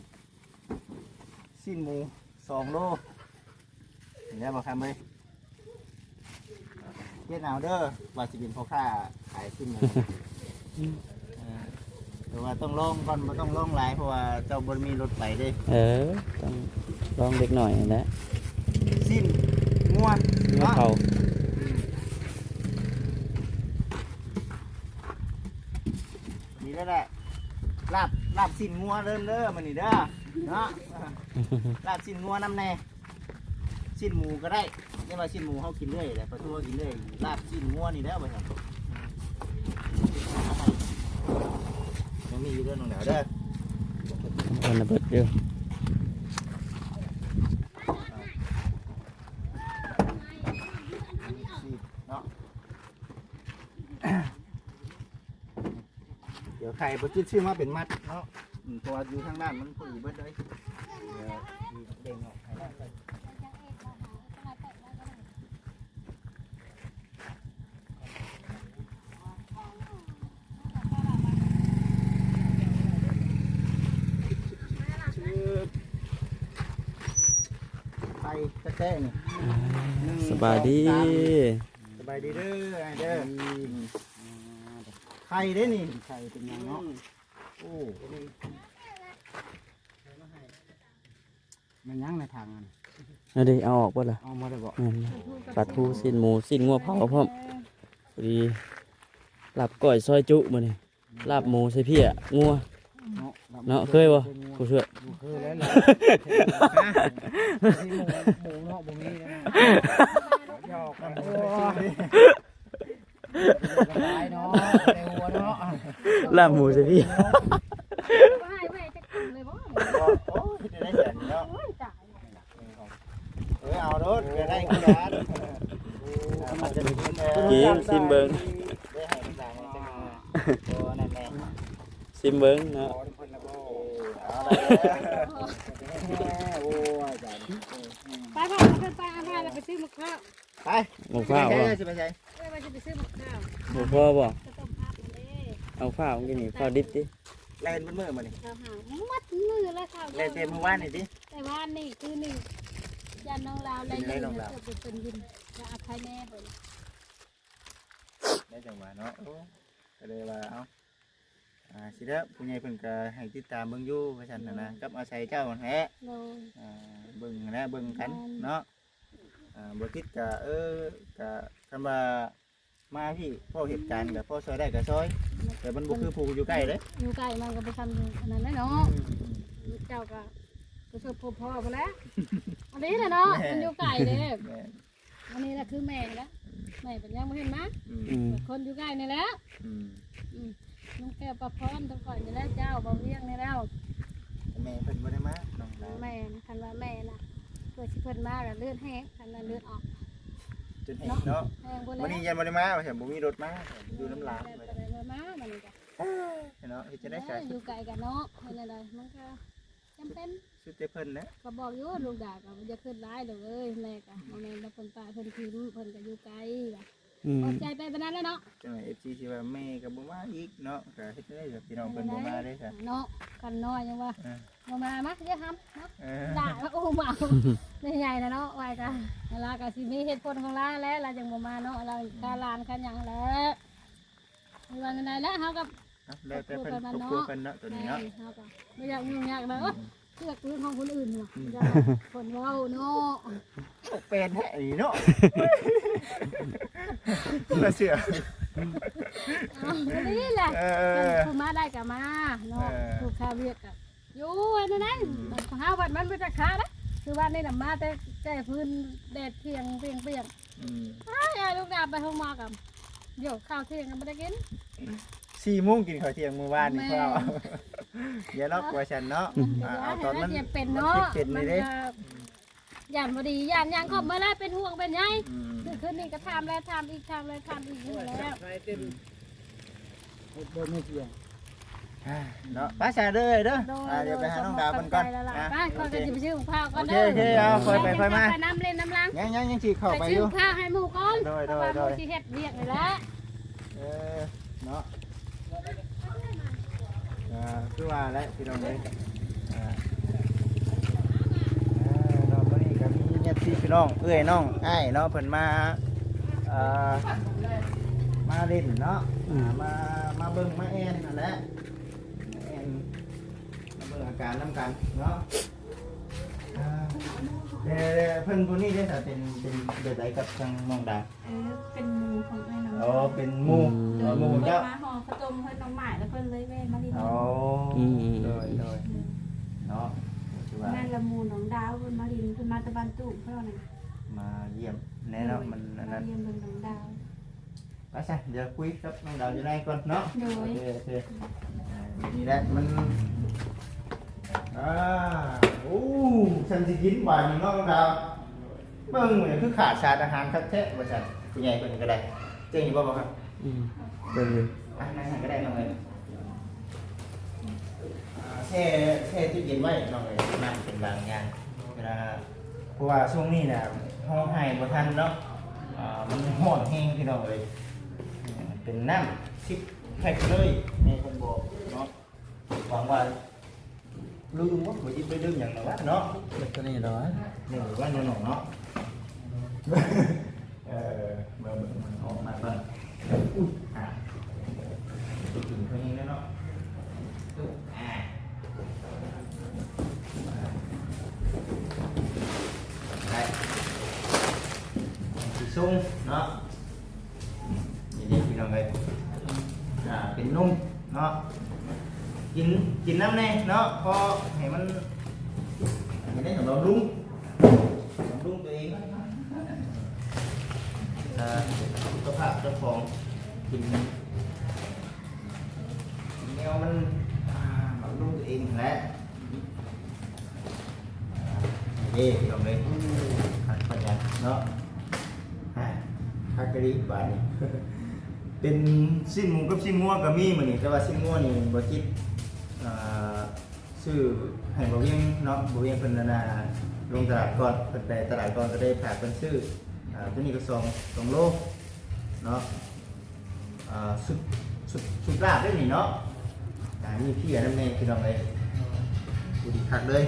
ຊີ້ນໝູສອງໂລ ເຫັນແລ້ວບໍ່ຄຳເອີຍ? ຄຽດເອົາເດີ ວ່າຊິເປັນພໍ່ຄ້າຂາຍຊີ້ນໝູ ເອີ ແຕ່ວ່າຕ້ອງລອງກ່ອນ ບໍ່ຕ້ອງລອງຫຼາຍ ເພາະວ່າເຈົ້າບໍ່ໄດ້ມີລົດໄປເດ້ ເອີ ຕ້ອງລອງເລັກນ້ອຍຫັ້ນແຫຼະ ຊີ້ນງົວ ງົວເຜົາ ເນາະ ອືມ ນີ້ແຫຼະ ລາບ ລາບຊີ້ນງົວເດີ ເດີ ມື້ນີ້ເດີ ເນາະ ລາບຊີ້ນງົວນຳແດ່ ຊີ້ນໝູກໍໄດ້ ແຕ່ວ່າຊີ້ນໝູເຮົາກິນເລື້ອຍແຫຼະ ປາທູເຮົາກິນເລື້ອຍ ລາບຊີ້ນງົວນີ້ແຫຼະວ່າຊັ້ນ ຍັງມີຢູ່ເດີນ້ອງດາວເດີ ເພິ່ນລະເບິດຢູ່ ເນາະ ດຽວໄຂ່ບໍ່ຈິດຊື້ມາເປັນມັດເນາະ ອືມ ເພາະວ່າຢູ່ທາງດ້ານມັນພໍດີເບິດເລີຍ ເອີ ເດ້ງອອກໄຂ່ໄດ້. ໄປຕະແກະນີ້ ອ່າ ໜຶ່ງ ສະບາຍດີ ສອງ ສາມ ສະບາຍດີເດີອ້າຍເດີ ໄຂ່ເດ້ນີ້ ໄຂ່ເປັນຫຍັງເນາະ ອືມ ໂອ້ ແມ່ນຫຍັງໃນຖັງຫັ້ນ ນັ້ນເດ້ ເອົາອອກເບິດລະ ເອົາໝົດແລ້ວບໍ່ ແມ່ນ ປາທູ ຊີ້ນໝູ ຊີ້ນງົວເຜົາພ້ອມ ພໍດີ ລາບກ້ອຍ ຊອຍຈຸມື້ນີ້ ລາບໝູໃສ່ເພ້ຍງົວ ເນາະ ເນາະ ເຄີຍບໍ່ ຜູ້ຊ່ວຍ ບໍ່ເຄີຍແລ້ວ ໝູເນາະ ບໍ່ມີແລ້ວ ຫຍອກກັນ ໂອ້ຍ ສະບາຍເນາະ ໄດ້ຫົວເນາະ ລາບໝູໃສ່ເພ້ຍ ບໍ່ໃຫ້ໄວ້ຈັກຄົນເລີຍບໍ່ ໂອ້ຍ ເຮັດໄດ້ແສນເນາະ ໂອ້ຍ ຕາຍ ເອີ ເອົາໂລດ ກໍໄດ້ຄືກັນ ກິນ ຊີມເບິ່ງ ໄດ້ໃຫ້ລູກຫຼານໃຫ້ຈັກໜ່ອຍ ໂອ້ ນັ້ນແຫຼະ ຊີມເບິ່ງເນາະ ເອົາລະເດີ ໂອ້ຍ ໄປ ພໍ່ ຂຶ້ນໄປ ເອົາໄປ ແລ້ວໄປຊື້ໝາກພ້າວ ໄປ ໝາກພ້າວ ຊິໄປໃສ ຊິໄປໃສ ເອີ ວ່າຊິໄປຊື້ໝາກພ້າວ ໝາກພ້າວບໍ່ ເອົາພ້າວກິນນີ້ ພ້າວດິບຕິ ແລ່ນເບິດມື້ມື້ນີ້ ເຊົ້າຫາ ໝົດມື້ແລ້ວເຊົ້າ ແລ່ນແຕ່ມື້ວານນີ້ຕິ ແຕ່ວານນີ້ຄືນີ້ ຢ້ານນ້ອງລາວແລ່ນ ເປັນໄດນ້ອງລາວ ເປັນວິນ ວ່າອາໄຄແນ່ເພິ່ນ ໄດ້ຈັງຫວະເນາະ ໂອ້ ກໍເລີຍວ່າ ເອົ້າ ອ່າ ຊິແລ້ວ ຜູ້ໃຫຍ່ເພິ່ນກໍໃຫ້ຕິດຕາມເບິ່ງຢູ່ວ່າຊັ້ນນະ ອືມ ກັບອາໄສເຈົ້າຫັ້ນແຫຼະ ໂດຍ ອ່າ ເບິ່ງຫັ້ນແຫຼະ ເບິ່ງກັນ ແມ່ນ ເນາະ ອ່າ ບໍ່ຕິດກໍ ເອີ ກໍຄັນວ່າ ມາພີ້ພໍເຮັດການກໍພໍຊ່ອຍໄດ້ກໍຊ່ອຍ ແຕ່ມັນບໍ່ຄືຜູ້ຢູ່ໃກ້ເດ້ ຢູ່ໃກ້ມັນກໍບໍ່ທັນອັນນັ້ນແຫຼະເນາະ ອືມ ເຈົ້າກໍປະສົບພົບພໍ້ພຸ້ນແຫຼະ ອັນນີ້ແຫຼະເນາະ ແມ່ນ ມັນຢູ່ໄກເດ້ ແມ່ນ ອັນນີ້ລະຄືແມ່ນລະ ແມ່ເພິ່ນຍັງບໍ່ເຫັນມາ ອືມ ອືມ ຄົນຢູ່ໃກ້ນີ້ແຫຼະ ອືມ ອືມ ລຸງແກ້ວ ປ້າພອນ ທັງຂ້ອຍນີ້ແຫຼະ ເຈົ້າ ບ່າວວຽງນີ້ແລ້ວ ແມ່ເພິ່ນບໍ່ໄດ້ມາ ນ້ອງດາວ ແມ່ນ ຄັນວ່າແມ່ນະ ເພື່ອຊິເພິ່ນມາລະເລືອດແຫ້ງ ຄັນວ່າເລືອດອອກ ຈົນແຫ້ງເນາະ ເນາະ ແຫ້ງພຸ້ນແຫຼະ ມື້ນີ້ຍັງບໍ່ໄດ້ມາວ່າຊັ້ນ ບໍ່ມີລົດມາ ຢູ່ນຳຫຼານ ແມ່ນ ບໍ່ໄດ້ມາ ມື້ນີ້ກະ ເນາະ ເຮັດຈັ່ງໃດຊະ ເອີ ຢູ່ໄກກັນເນາະ ເຮັດແນວໃດ ມັນກະຈຳເປັນ ສຸດແຕ່ເພິ່ນແຫຼະ ກໍບອກຢູ່ ລູກດາກໍບໍ່ຢາກຄິດຫຼາຍດອກເອີຍ ແມ່ກໍບໍ່ແມ່ນວ່າເພິ່ນປະເພິ່ນຖິ້ມ ເພິ່ນກໍຢູ່ໄກວ່າ ອືມ ຂອບໃຈໄປປານນັ້ນແຫຼະເນາະ ຈັ່ງໃດ ເອັຟຊີ ຊິວ່າແມ່ກໍບໍ່ມາອີກເນາະ ກໍເຮັດຈັ່ງໃດ ພີ່ນ້ອງເພິ່ນບໍ່ມາເດ້ຊະ ເນາະ ຄັນນ້ອຍຍັງວ່າ ເອີ ບໍ່ມາ ມາ ຢ່າທຳເນາະ ເອີ ດ່າວ່າ ໂອ້ ມາ ແມ່ໃຫຍ່ນະເນາະ ວ່າກໍ ລາວກໍຊິມີເຫດຜົນຂອງລາວແຫຼະ ລາວຈັ່ງບໍ່ມາເນາະ ລາວ ອືມ ຄ່າຫຼານຄ່າຫຍັງແຫຼະ ຫຼືວ່າແນວໃດແຫຼະ ເຮົາກໍ ອ່ະ ແລ້ວແຕ່ເພິ່ນ ຄອບຄົວເພິ່ນເນາະ ຕົວນີ້ເນາະ ແມ່ນ ເຮົາກໍບໍ່ຢາກຫຍຸ້ງຍາກດອກ ອືມ ເອີ ເລືອກເລື່ອງຂອງຄົນອື່ນ ອືມ ເພິ່ນເວົ້າເນາະ ໂອ້ ແປນແທ້ອີ່ເນາະ ບໍ່ເຊື່ອ ເອົາ ນີ້ແຫຼະ ເອີ ເພິ່ນມາໄດ້ກໍມາເນາະ ເອີ ຜູ້ຄາວຽກກໍ ຢູ່ອັນນັ້ນ ອືມ ເຮົາບັດມັນບໍ່ຈັກຄານະ ຄືວ່ານີ້ນະ ມາແຕ່ ແຕ່ພື້ນແດດພຽງ ພຽງ ພຽງ ອືມ ອ້າຍ ລູກດາໄປໂຮງໝໍກໍ ໂຢ ເຂົ້າທ່ຽງກໍບໍ່ໄດ້ກິນ ສີ່ໂມງກິນເຂົ້າທ່ຽງມື້ວານນີ້ ແມ່ນ ພວກເຮົາ ຢ່າລອກວ່າຊັ້ນເນາະ ອືມ ອ່າ ເອົາຕອນມັນ ມັນເປັນເນາະ ມັນເປັນນີ້ເດ້ ມັນກໍ ຢ້ານບໍ່ດີ ຢ້ານຫຍັງກໍ ອືມ ເມື່ອລະເປັນຫ່ວງເປັນໃຍ ອືມ ຄືຄືນີ້ກໍຖາມແລ້ວຖາມອີກ ຖາມແລ້ວຖາມອີກຢູ່ແລ້ວ ອືມ ເນາະ ໄປຊະເດີ ເດີ ໂດຍ ອ່າ ດຽວໄປຫານ້ອງດາວເພິ່ນກ່ອນ ຂອບໃຈຫຼາຍໆ ອ່າ ໄປ ຂ້ອຍກໍຊິໄປຊື້ກັບເຂົ້າກ່ອນເດີ ໂອເຄ ໂອເຄ ເອົາ ຄ່ອຍໄປຄ່ອຍມາ ໄປນຳເຫຼັ້ນນຳຫຼັງ ຍັງ ຍັງ ຍັງຊິເຂົ້າໄປຢູ່ ໄປຊື້ກັບເຂົ້າໃຫ້ໝູ່ກ່ອນ ໂດຍ ໂດຍ ເພາະວ່າ ໂດຍ ໝູ່ຊິເຮັດວຽກນີ້ແຫຼະ ເອີ ເນາະ ອ່າ ຄືວ່າແຫຼະພີ່ນ້ອງເອີຍ ອ່າ ເອີ ເນາະ ມື້ນີ້ກໍມີເອັຟຊີ ພີ່ນ້ອງ ເອື້ອຍນ້ອງອ້າຍເນາະ ເພິ່ນມາ ເອີ ມາຫຼິ້ນເນາະ ອືມ ອ່າ ມາ ມາເບິ່ງມາແອ່ນຫັ້ນແຫຼະ ມາແອ່ນ ມາເບິ່ງອາການນຳກັນເນາະ ອ່າ ແຕ່ເພິ່ນຜູ້ນີ້ເດ້ ເປັນ ເປັນແບບໃດກັບທາງນ້ອງດາວ? ເອີ ເປັນໝູ່ຂອງອ້າຍນ້ອງ ອໍ ເປັນໝູ່ ອືມ ເປັນໝູ່ເຈົ້າ ມາຫໍ່ເຂົ້າຕົ້ມເພິ່ນນ້ອງໝ້າຍ ແລ້ວເພິ່ນເລີຍແວ່ມາຫຼິ້ນ ອໍ ອືມ ໂດຍ ໂດຍ ເນາະ ຄືວ່ານັ້ນລະໝູ່ນ້ອງດາວເພິ່ນມາຫຼິ້ນ ເພິ່ນມາແຕ່ບ້ານຕູບເພິ່ນນັ້ນ ມາຢ້ຽມແນ່ເນາະ ໂດຍ ມັນອັນນັ້ນ ມາຢ້ຽມເບິ່ງນ້ອງດາວ ໄປຊະ ດຽວຄຸຍກັບນ້ອງດາວຢູ່ໃນກ່ອນເນາະ ໂດຍ ໂອເຄ ໂອເຄ ອ່າ ນີ້ແຫຼະ ມັນ ອ່າ ໂອ້ ຊັ້ນຊິກິນບາດນີ້ເນາະ ນ້ອງດາວ ເບິ່ງແມ່ນຄືຂາດສານອາຫານຄັກແທ້ວ່າຊັ້ນ ຜູ້ໃຫຍ່ເພິ່ນກໍໄດ້ ເຈັງຢູ່ບໍ່ ບໍ່ຄັບ? ອືມ ເບິ່ງຢູ່ ອ່ະ ນັ່ງໃຫ້ກໍໄດ້ນ້ອງເອີຍ ແຊ່ ແຊ່ຕູ້ເຢັນໄວ້ພີ່ນ້ອງເອີຍ ນ້ຳເປັນບາງຢ່າງ ເວລາ ເພາະວ່າຊ່ວງນີ້ນະ ເຮົາຫາຍບໍ່ທັນເນາະ ອ່າ ມັນຮ້ອນແຮງພີ່ນ້ອງເອີຍ ເປັນນ້ຳຊິກແພັກເລີຍ ແມ່ເພິ່ນບອກເນາະ ຫວັງວ່າ ລືມບໍ່ ບໍ່ຈິດໄປລືມຫຍັງແລ້ວວະເນາະ ເຮັດຕົວນີ້ແລ້ວວະ ນີ້ວ່ານ້ອງໆເນາະ ເອີ ເບິ່ງ ເບິ່ງ ເບິ່ງ ອອກມາກ່ອນ ອຸ້ຍ ອ່າ ກິນເຂົາເອງແລ້ວເນາະ ອຸ້ຍ ອ່າ ໄດ້ ຊິຊຸງເນາະ ນີ້ເດ້ພີ່ນ້ອງເອີຍ ອ່າ ເປັນນົມເນາະ ກິນ ກິນນຳແດ່ເນາະ ເພາະໃຫ້ມັນ ອັນນີ້ໄດ້ບຳລຸງ ບຳລຸງຕົວເອງ ອ່າ ສຸຂະພາບເຈົ້າຂອງ ກິນ ແນວມັນ ອ່າ ບຳລຸງຕົວເອງຫັ້ນແຫຼະ ເດ້ພີ່ນ້ອງເອີຍ ຄັກປານຫຍັງເນາະ ອ່າ ຄັກອີ່ຫຼີບາດນີ້ ເປັນຊີ້ນໝູກັບຊີ້ນງົວກໍມີມື້ນີ້ ແຕ່ວ່າຊີ້ນງົວນີ້ບໍ່ຈິດ ອ່າ ຊື້ໃຫ້ບ່າວວຽງເນາະ ບ່າວວຽງເພິ່ນ ອັນນ່າ ລົງຕະຫຼາດກ່ອນ ເພິ່ນໄປຕະຫຼາດກ່ອນ ກໍໄດ້ຝາກເພິ່ນຊື້ ອ່າ ຕົວນີ້ກໍສອງ ສອງໂລເນາະ ອ່າ ຊຸດ ຊຸດ ຊຸດລາບເດ້ນີ້ເນາະ ອ່າ ມີເພຍນຳແດ່ພີ່ນ້ອງເອີຍ ພໍດີຄັກເລີຍ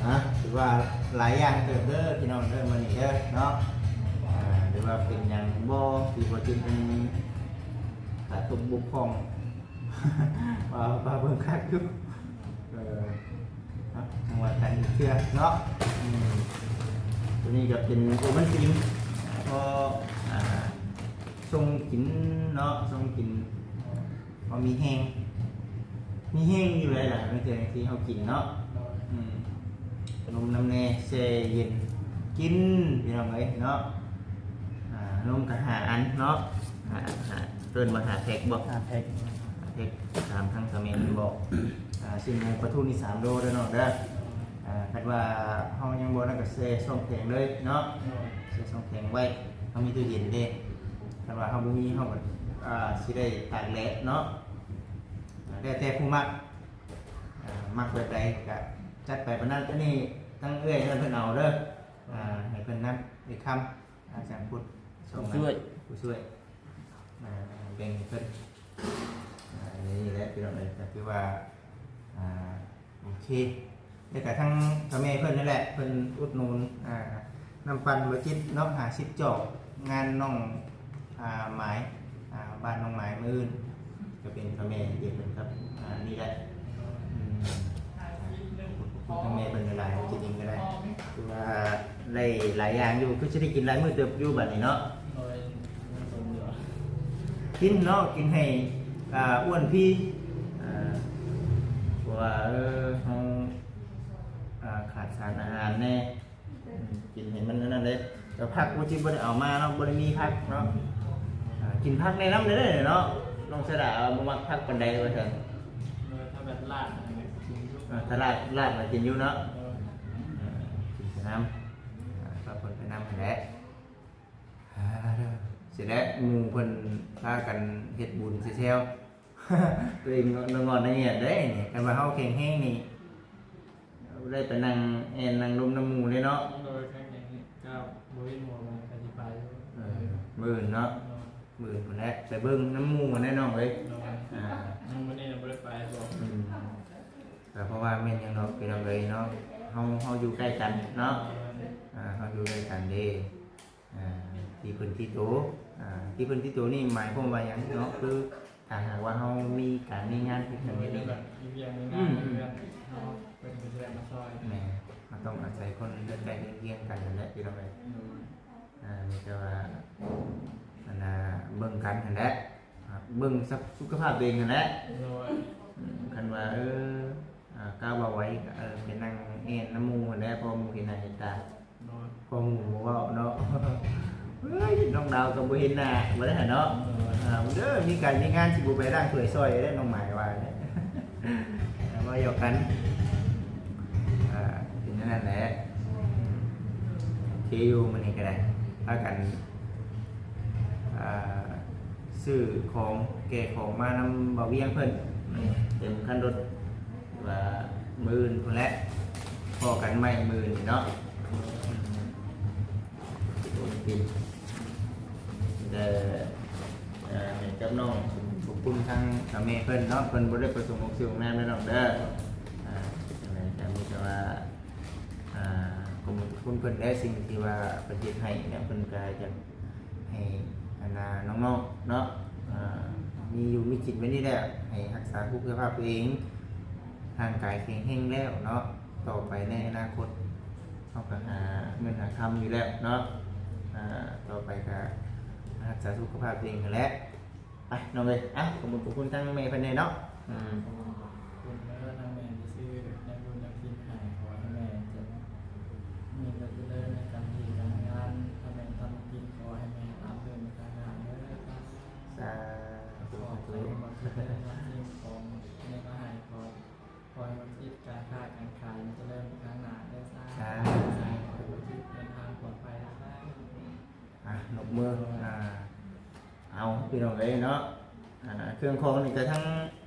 ອ່າ ຖືວ່າຫຼາຍຢ່າງເຕີບເດີພີ່ນ້ອງເດີ ມື້ນີ້ເດີເນາະ ອ່າ ຫຼືວ່າເປັນຫຍັງບໍ່ ທີ່ບໍ່ຈິດຍັງຂາດຕົກບົກຜ່ອງ ວ່າ ວ່າເບິ່ງຄັກຢູ່ ເອີ ເນາະ ຈັ່ງວ່າກັນອີກເທື່ອເນາະ ອືມ ຕົວນີ້ກໍເປັນໂອວັນຕິນ ພໍ ອ່າ ຊົງກິນເນາະ ຊົງກິນ ພໍມີແຮງ ມີແຮງຢູ່ໄດ໋ລະ ໃນເທື່ອທີ່ເຮົາກິນເນາະ ອືມ ນົມນຳແດ່ ແຊ່ເຢັນ ກິນ ພີ່ນ້ອງເອີຍເນາະ ອ່າ ນົມກໍຫ້າອັນເນາະ ຫ້າ ຫ້າ ເອີ້ນວ່າຫ້າແພັກບໍ່? ຫ້າແພັກ ຫ້າແພັກ ຕາມທາງສາມີເພິ່ນບອກ ອ່າ ຊີ້ນໝູປາທູນີ້ສາມໂລເດີນ້ອງເດີ ອ່າ ຄັນວ່າເຮົາຍັງບໍ່ນັ້ນກໍແຊ່ຊ່ອງແຂງເລີຍເນາະ ໂດຍ ແຊ່ຊ່ອງແຂງໄວ້ ເຮົາມີຕູ້ເຢັນເດ້ ຄັນວ່າເຮົາບໍ່ມີເຮົາກໍ ອ່າ ຊິໄດ້ຕາກແດດເນາະ ແລ້ວແຕ່ຜູ້ມັກ ອ່າ ມັກແບບໃດກໍຈັດໄປປານນັ້ນ ອັນນີ້ທາງເອື້ອຍເພິ່ນເອົາເດີ ອ່າ ໃຫ້ເພິ່ນນຳ ເອື້ອຍຄຳ ອາຈານພຸດ ຜູ້ຊ່ວຍ ຜູ້ຊ່ວຍ ອ່າ ແບ່ງໃຫ້ເພິ່ນ ອ່າ ນີ້ແຫຼະພີ່ນ້ອງເອີຍ ກໍຄືວ່າ ອ່າ ໂອເຄ ແລ້ວກໍທັງພໍ່ແມ່ເພິ່ນນັ້ນແຫຼະ ເພິ່ນອຸດໜູນ ອ່າ ນ້ຳປັ່ນບໍ່ຈິດເນາະ ຫ້າສິບຈອກ ງານນ້ອງ ອ່າ ໝາຍ ອ່າ ບ້ານນ້ອງໝາຍມື້ອື່ນ ກໍເປັນພໍ່ແມ່ດຽວກັນກັບ ອ່າ ນີ້ແຫຼະ ອືມ ຂອບຄຸນທາງແມ່ເພິ່ນຫຼາຍໆ ບໍ່ຈິດເອງກໍໄດ້ ຄືວ່າໄດ້ຫຼາຍຢ່າງຢູ່ ຄືຊິໄດ້ກິນຫຼາຍມື້ເຕີບຢູ່ບັດນີ້ເນາະ ໂດຍ ກິນເນາະ ກິນໃຫ້ ອ່າ ອ້ວນພີ ອ່າ ເພາະວ່າ ເອີ ເຮົາ ອ່າ ຂາດສານອາຫານແດ່ ກິນໃຫ້ມັນອັນນັ້ນເດ້ ແຕ່ຜັກບໍ່ຈິດບໍ່ໄດ້ເອົາມາເນາະ ບໍ່ໄດ້ມີຜັກເນາະ ອ່າ ກິນຜັກແນະນຳເດີເນາະ ນ້ອງສະດາບໍ່ມັກຜັກປານໃດວ່າຊັ້ນ ເອີ ຖ້າແບບລາບນີ້ກິນຢູ່ ອ່າ ຖ້າລາບ ລາບກໍກິນຢູ່ເນາະ ເອີ ອ່າ ກິນໄປນຳ ອ່າ ກໍເພິ່ນໄປນຳຫັ້ນແຫຼະ ອ່າ ເສຍແລ້ວ ໝູ່ເພິ່ນພາກັນເຮັດບຸນແຊວໆ ຕົວເອງງອນໆແງດໆເດ້ນີ້ ຄັນວ່າເຮົາແຂງແຮງນີ້ ໄດ້ໄປນັ່ງແອ່ນນັ່ງລົມນຳໝູ່ເດ້ເນາະ ໂດຍ ແຂງແຮງນີ້ ເຈົ້າ ບໍ່ເຫັນໝໍ ມັນກໍຊິໄປຢູ່ ເອີ ມື້ອື່ນເນາະ ໂດຍ ມື້ອື່ນພຸ້ນແຫຼະ ໄປເບິ່ງນຳໝູ່ຫັ້ນແຫຼະນ້ອງເອີຍ ໂດຍ ອ່າ ຍັງມື້ນີ້ຍັງບໍ່ໄດ້ໄປບໍ ອືມ ກໍເພາະວ່າແມ່ນຫຍັງດອກ ພີ່ນ້ອງເອີຍເນາະ ເຮົາ ເຮົາຢູ່ໃກ້ກັນເນາະ ໂດຍ ອ່າ ເຮົາຢູ່ໃກ້ກັນເດ້ ອ່າ ທີ່ເພິ່ນທີ່ໂຕ ອ່າ ທີ່ເພິ່ນທີ່ໂຕນີ້ໝາຍຄວາມວ່າຫຍັງເນາະ ຄືຖ້າຫາກວ່າເຮົາມີການມີງານທີ່ເພິ່ນເຮັດນີ້ ມີວຽກມີງານ ອືມ ເພິ່ນກໍຊິໄດ້ມາຊ່ອຍ ແມ່ນ ເຮົາຕ້ອງອາໄສຄົນໃກ້ໆຄຽງກັນຫັ້ນແຫຼະ ພີ່ນ້ອງເອີຍ ໂດຍ ອ່າ ມີແຕ່ວ່າ ອັນນ່າ ເບິ່ງກັນຫັ້ນແຫຼະ ອ່າ ເບິ່ງສຸຂະພາບຕົວເອງຫັ້ນແຫຼະ ໂດຍ ອືມ ຄັນວ່າ ເອີ ອ່າ ກ້າວເວົ້າໄວ ເອີ ໄປນັ່ງແອ່ນນຳໝູ່ຫັ້ນແຫຼະ ພໍໝູ່ເຫັນໜ້າເຫັນຕາ ໂດຍ ພໍໝູ່ບໍ່ເວົ້າເນາະ ເອີຍ ນ້ອງດາວກໍບໍ່ເຫັນໜ້າບໍ່ໄດ້ຫັ້ນເນາະ ໂດຍ ອ່າ ເດີ ມີການມີງານຊິບໍ່ໄປລ້າງຖ້ວຍຊ່ອຍເດ້ ນ້ອງໝາຍວ່າເດ້ ເວົ້າຫຍອກກັນ ອ່າ ເປັນແນວນັ້ນແຫຼະ ໂອເຄຢູ່ ມື້ນີ້ກໍໄດ້ ພາກັນ ອ່າ ຊື້ຂອງ ແກ່ຂອງມານຳບ່າວວຽງເພິ່ນ ເຕັມຄັນລົດ ອ່າ ມື້ອື່ນພຸ້ນແຫຼະ ພໍ້ກັນໃໝ່ມື້ອື່ນເນາະ. ອືມ ແຕ່ ເອີ ໃຫ້ກັບນ້ອງ ຂອບຄຸນທາງເຖົ້າແມ່ເພິ່ນເນາະ, ເພິ່ນບໍ່ໄດ້ປະສົງອອກຊື່ອອກນາມເດີນ້ອງເດີ. ອ່າ ຈັ່ງໃດກໍມີແຕ່ວ່າ ອ່າ ຂອບຄຸນເພິ່ນແດ່ ສິ່ງທີ່ວ່າເພິ່ນເຮັດໃຫ້ ແລ້ວເພິ່ນກໍຢາກໃຫ້ ອັນນ່າ ນ້ອງໆເນາະ ອ່າ ມີຢູ່ມີກິນໄວ້ນີ້ແຫຼະ ໃຫ້ຮັກສາສຸຂະພາບຕົວເອງ ຮ່າງກາຍແຂງແຮງແລ້ວເນາະ, ຕໍ່ໄປໃນອະນາຄົດເຮົາກໍຫາເງິນຫາຄຳຢູ່ແລ້ວເນາະ. ອ່າ ຕໍ່ໄປກໍຮັກສາສຸຂະພາບຕົວເອງຫັ້ນແຫຼະ. ໄປນ້ອງເອີຍ ອ່ະ ຂອບຄຸນຂອບຄຸນທາງແມ່ເພິ່ນແດ່ເນາະ. ອືມ ຂອບຄຸນເດີ ທາງແມ່ທີ່ຊື້ແນວຢູ່ແນວກິນໃຫ້ ຂໍໃຫ້ແມ່ຈະມີແຕ່ຈະເລີນໃນການເຮັດການງານ, ຖ້າແມ່ທຳກິນ ຂໍໃຫ້ແມ່ລາບລື່ນໄປທາງໜ້າເດີ. ສາທຸ ຂໍໃຫ້ແມ່ເລີນໃນສິ່ງຂອງທີ່ແມ່ມາໃຫ້ ຂໍ ຂໍໃຫ້ທຸລະກິດການຄ້າການຂາຍມັນຈະເລີນໄປທາງໜ້າເດີ. ສາທຸ ສາທຸ ຂໍໃຫ້ທຸລະກິດເດີນທາງປອດໄພ. ອ່ະ ນົບມື ອ່າ ເອົາ ພີ່ນ້ອງເອີຍເນາະ ອ່າ ເຄື່ອງຂອງນີ້ກໍທັງ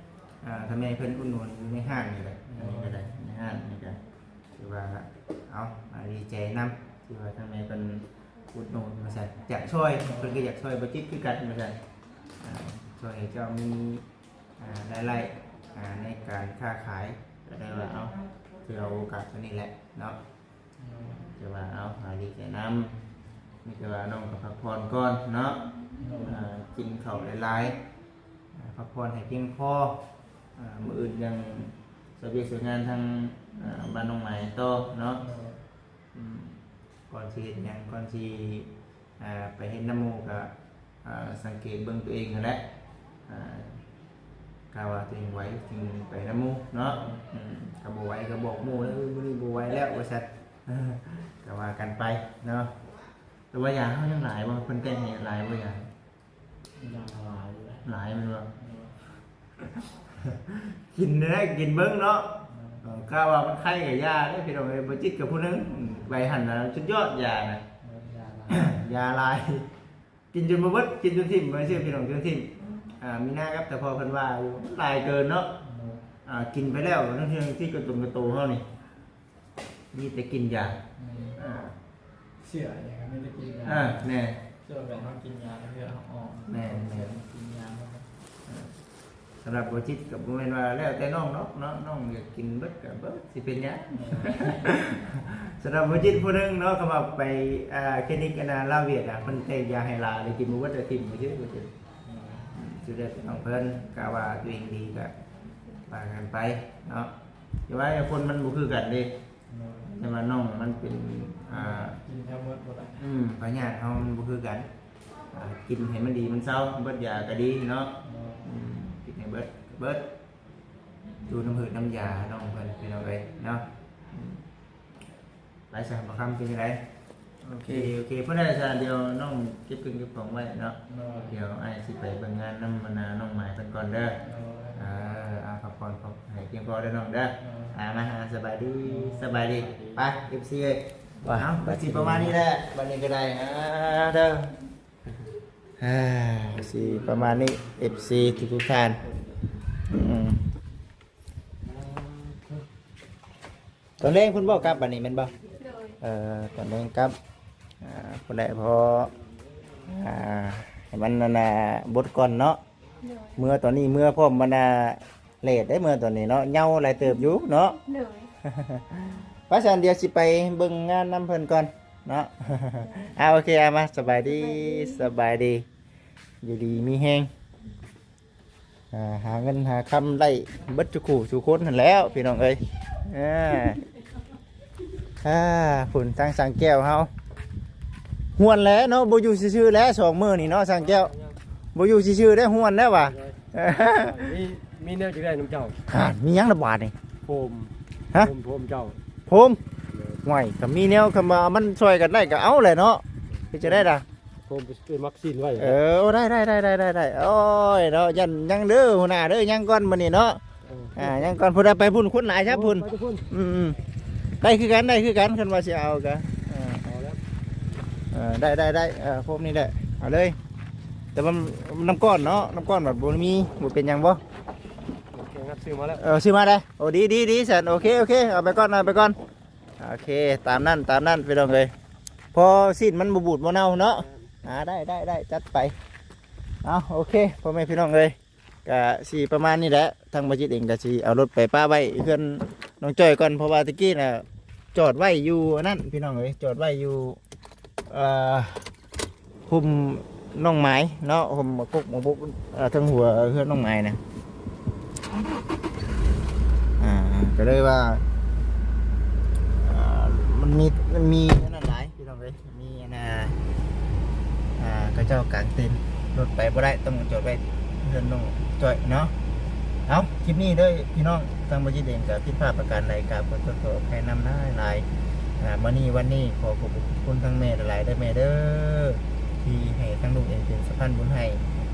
ອ່າ ທາງແມ່ເພິ່ນອຸດໜູນຢູ່ໃນຮ້ານນີ້ແຫຼະ. ອັນນີ້ກໍໄດ້ໃນຮ້ານນີ້ກໍຖືວ່າ ເອົາ ອ່າ ດີໃຈນຳ ທີ່ວ່າທາງແມ່ເພິ່ນອຸດໜູນວ່າຊັ້ນ, ຢາກຊ່ອຍ ເພິ່ນກໍຢາກຊ່ອຍບໍ່ຈິດຄືກັນວ່າຊັ້ນ. ອ່າ ຊ່ອຍໃຫ້ເຈົ້າມີ ອ່າ ລາຍໄດ້ ອ່າ ໃນການຄ້າຂາຍ ກໍໄດ້ວ່າ ເອົາ ຖືເອົາໂອກາດຕົວນີ້ແຫຼະເນາະ. ແຕ່ວ່າ ເອົາ ຫາດີໃຈນຳ ມີແຕ່ວ່ານ້ອງກໍພັກຜ່ອນກ່ອນເນາະ. ໂດຍ ອ່າ ກິນເຂົ້າຫຼາຍໆ ອ່າ ພັກຜ່ອນໃຫ້ພຽງພໍ. ອ່າ ມື້ອື່ນຍັງສະວຽກສະວຽກງານທາງ ອ່າ ບ້ານນ້ອງໃໝ່ຕໍ່ເນາະ. ໂດຍ ອືມ ກ່ອນຊິເຮັດຫຍັງ ກ່ອນຊິ ອ່າ ໄປເຮັດນຳໝູ່ກໍ ອ່າ ສັງເກດເບິ່ງຕົວເອງຫັ້ນແຫຼະ. ອ່າ ຖ້າວ່າຕົວເອງໄຫວຈຶ່ງໄປນຳໝູ່ເນາະ. ອືມ ຖ້າບໍ່ໄຫວກໍບອກໝູ່ເດີ ມື້ນີ້ບໍ່ໄຫວແລ້ວວ່າຊັ້ນ ກໍວ່າກັນໄປເນາະ. ແຕ່ວ່າຢາເຮົາຍັງຫຼາຍບໍ່? ເພິ່ນແຕ່ງໃຫ້ຫຼາຍບໍ່ຢາ? ຢາຫຼາຍຢູ່ນະ ຫຼາຍແມ່ນບໍ່? ເອີ ກິນແຫຼະ ກິນເບິ່ງເນາະ. ເອີ ເອີ ກະວ່າມັນໄຄກໍຢາເດ້ພີ່ນ້ອງເອີຍ, ບໍ່ຈິດກັບຜູ້ໜຶ່ງ ໄປຫັ້ນນະ ສຸດຍອດຢານະ. ເອີ ຢາຫຼາຍ ຢາຫຼາຍ ກິນຈົນບໍ່ເບິດ ກິນຈົນຖິ້ມ ວ່າຊື່ພີ່ນ້ອງ ຈົນຖິ້ມ. ອ່າ ມີນາກັບຕາພໍ່ເພິ່ນວ່າຢູ່ ມັນຫຼາຍເກີນເນາະ. ເອີ ອ່າ ກິນໄປແລ້ວ ບາງທີ ບາງທີກະຕົນກະໂຕເຮົານີ້ ມີແຕ່ກິນຢາ. ແມ່ນ ອ່າ ເຊື້ອຫຍັງກໍມີແຕ່ກິນຢາ. ເອີ ແມ່ນ ເຊື້ອແບບເຮົາກິນຢາແລ້ວເຮົາອອກ. ແມ່ນ ແມ່ນ ເຊື້ອກິນຢາ. ເອີ ສຳລັບບໍ່ຈິດກໍບໍ່ແມ່ນວ່າແລ້ວແຕ່ນ້ອງເນາະ ເນາະ ນ້ອງຢາກກິນເບິດກໍເບິດ ຊິເປັນຫຍັງ. ແມ່ນ ສຳລັບບໍ່ຈິດຜູ້ໜຶ່ງເນາະ ຄຳວ່າໄປ ອ່າ ຄລີນິກອັນນ່າ ລາວຫວຽດນະ ເພິ່ນແຕ່ຢາໃຫ້ຫຼາຍ ໄດ້ກິນບໍ່ເບິດ ໄດ້ຖິ້ມບໍ່ຊື່. ແມ່ນ ອືມ ສຸດແລ້ວແຕ່ນ້ອງເພິ່ນ ກະວ່າຕົວເອງດີກໍວ່າກັນໄປເນາະ. ແຕ່ວ່າຄົນມັນບໍ່ຄືກັນເດ້. ໂດຍ ແຕ່ວ່ານ້ອງມັນເປັນ ອ່າ ກິນແທບໝົດບໍ່ໄດ້. ອືມ ພະຍາດເຮົາມັນບໍ່ຄືກັນ. ອ່າ ກິນໃຫ້ມັນດີມັນເຊົາ ເບິດຢາກໍດີເນາະ. ໂດຍ ອືມ ກິນໃຫ້ເບິດ ເບິດ ຢູ່ນຳຫືດນຳຢານ້ອງເພິ່ນ ພີ່ນ້ອງເອີຍເນາະ. ອືມ ໄປຊະ ບ່າວຄຳ ເປັນຈັ່ງໃດ? ໂອເຄ ໂອເຄ ໂອເຄ ພໍໄດ້ຊະ ດຽວນ້ອງເກັບເຄື່ອງເກັບຂອງໄວ້ເນາະ. ໂດຍ ດຽວອ້າຍຊິໄປເບິ່ງງານນຳ ອັນນ່າ ນ້ອງໝາຍເພິ່ນກ່ອນເດີ. ໂດຍ ເອີ ເອົາ ພັກຜ່ອນໃຫ້ພຽງພໍເດີນ້ອງເດີ. ໂດຍ ອ່າ ມາ ອ່າ ສະບາຍດີ ໂດຍ ສະບາຍດີ. ສະບາຍດີ ໄປ ເອັຟຊີ ເອີຍ ວ່າ ເອົາ ກໍຊິປະມານນີ້ແຫຼະ ບັດນີ້ກໍໄດ້ ອ່າ ເດີ ອ່າ ຊິປະມານນີ້ ເອັຟຊີ ທຸກໆທ່ານ. ອືມ ຕອນແລງເພິ່ນບໍ່ກັບບັດນີ້ແມ່ນບໍ່? ໂດຍ ເອີ ຕອນແລງກັບ ອ່າ ພຸ້ນແຫຼະ ພໍ ອ່າ ໃຫ້ມັນອັນນ່າ ບົດກ່ອນເນາະ. ໂດຍ ເມືອຕອນນີ້ ເມືອພ້ອມບັນດາແລດເດ້ ເມືອຕອນນີ້ເນາະ ເຍົາຫຼາຍເຕີບຢູ່ເນາະ. ໂດຍ ໄປຊັ້ນ ດຽວຊິໄປເບິ່ງງານນຳເພິ່ນກ່ອນເນາະ. ໂດຍ ອ່າ ໂອເຄ ອ່າ ມາ ສະບາຍດີ ສະບາຍດີ ສະບາຍດີ ຢູ່ດີມີແຮງ. ອ່າ ຫາເງິນຫາຄຳໄດ້ເບິດທຸກຄູ່ທຸກຄົນຫັ້ນແຫຼ້ວ ພີ່ນ້ອງເອີຍ. ອ່າ ອ່າ ພຸ້ນ ທາງຊ່າງແກ້ວເຮົາ ຮ້ອນແລ້ວເນາະ ບໍ່ຢູ່ຊື່ໆແລ້ວ ສອງມື້ນີ້ເນາະ ຊ່າງແກ້ວ ບໍ່ຢູ່ຊື່ໆແລ້ວ ຮ້ອນແລ້ວວ່າ. ມີ ມີແນວຈະໄດ້ນຳເຈົ້າ. ຫາ ມີຫຍັງລະບາດນີ້? ໂຟມ. ຮະ? ໂຟມ ໂຟມເຈົ້າ. ໂຟມ? ໂດຍ ຫ້ວຍ ກໍມີແນວ ຄຳວ່າມັນຊ່ອຍກັນໄດ້ກໍເອົາແຫຼະເນາະ. ເຮັດຈັ່ງໃດລະ? ໂຟມໄປໝັກຊີ້ນໄວ້. ເອີ ໂອ້ ໄດ້ໆໆໆ. ໂອ້ຍເນາະ ຢ້ານຍັງເດີຫົວໜ້າເດີ ຍັງກ່ອນມື້ນີ້ເນາະ. ເອີ ອ່າ ຍັງກ່ອນ ພຸ້ນ ໄປພຸ້ນ ຄົນຫຼາຍຊະພຸ້ນ. ໂອ້ ໄປພຸ້ນ. ອືມໆ ໄດ້ຄືກັນ ໄດ້ຄືກັນ ຄັນວ່າຊິເອົາກະ. ເອີ ເອົາແລ້ວ. ເອີ ໄດ້ໆໆ ເອີ ພວກນີ້ແຫຼະ ເອົາເລີຍ. ແຕ່ວ່ານ້ຳກ້ອນເນາະ ນ້ຳກ້ອນແບບບໍ່ມີ ບໍ່ເປັນຫຍັງບໍ່? ແຂງຮັດ ຊື້ມາແລ້ວ ເອີ ຊື້ມາໄດ້. ໂອ້ ດີໆໆ ຊັ້ນ ໂອເຄ ໂອເຄ ເອົາໄປກ່ອນ ເອົາໄປກ່ອນ. ໂອເຄ ຕາມນັ້ນ ຕາມນັ້ນ ພີ່ນ້ອງເອີຍ. ພໍຊີ້ນມັນບໍ່ບູດບໍ່ເນົ່າເນາະ. ອ່າ ໄດ້ ໄດ້ ໄດ້ ຈັດໄປ. ເອົາ ໂອເຄ ພໍ່ແມ່ພີ່ນ້ອງເອີຍ ກະຊິປະມານນີ້ແຫຼະ. ທາງບໍ່ຈິດເອງກະຊິເອົາລົດໄປປະໄວ້ເຮືອນນ້ອງຈ້ອຍກ່ອນ ເພາະວ່າຕະກີ້ນະ ຈອດໄວ້ຢູ່ອັນນັ້ນ ພີ່ນ້ອງເອີຍ ຈອດໄວ້ຢູ່ ເອີ ຮົ່ມນ້ອງໝາຍເນາະ ຮົ່ມໝາກກົກໝາກບົກ ເອີ ເທິງຫົວເຮືອນນ້ອງໝາຍນະ. ອ່າ ກໍເລີຍວ່າ ເອີ ມັນມີ ມັນມີອັນນັ້ນຫຼາຍ ພີ່ນ້ອງເອີຍ ມີອັນນ່າ ອ່າ ເຂົາເຈົ້າກາງເຕັນລົດໄປບໍ່ໄດ້ ຕ້ອງຈອດໄວ້ເຮືອນນ້ອງຈ້ອຍເນາະ. ເອົາ ຄລິບນີ້ເດີພີ່ນ້ອງ ທາງບໍ່ຈິດເອງກໍຜິດພາດປະການໃດ ກາບຂໍໂທດຂໍອະໄພນຳຫຼາຍໆ. ອ່າ ມື້ນີ້ວັນນີ້ຂໍຂອບຄຸນທາງແມ່ຫຼາຍໆເດີແມ່ເດີ ທີ່ໃຫ້ທາງລູກເອງເປັນສະພານບຸນໃຫ້.